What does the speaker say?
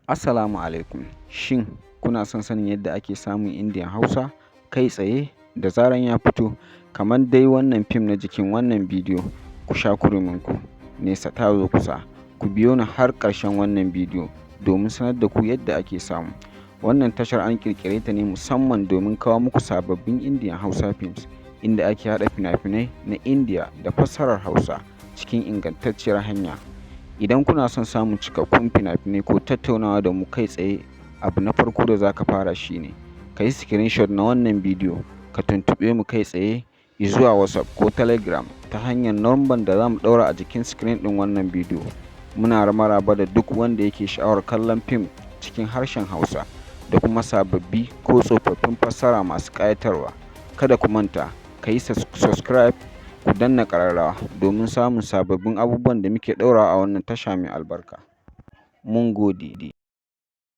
Assalamu alaikum. Shin kuna son sanin yadda ake samun Indian Hausa kai tsaye da zaran ya fito, kamar dai wannan fim na jikin wannan bidiyo? Ku sha kurminku, nesa ta zo kusa. Ku biyo ni har ƙarshen wannan bidiyo domin sanar da ku yadda ake samu. Wannan tashar an ƙirƙire ta ne musamman domin kawo muku sababbin Indian Hausa films, inda ake haɗa fina-finai na Indiya da fassarar Hausa cikin ingantacciyar hanya. Idan kuna son samun cikakkun fina-finai ko tattaunawa da mu kai tsaye, abu na farko da za ka fara shi ne ka yi screenshot na wannan bidiyo, ka tuntuɓe mu kai tsaye zuwa WhatsApp ko Telegram ta hanyar number da za mu ɗaura a jikin screen ɗin wannan bidiyo. Muna maraba da duk wanda yake sha'awar kallon fim cikin harshen Hausa da kuma sababbi ko tsofaffin fassara masu ƙayatarwa. Kada ku manta, ka yi subscribe, ku danna ƙararrawa domin samun sababbin abubuwan da muke ɗaurawa a wannan tasha mai albarka. Mun gode.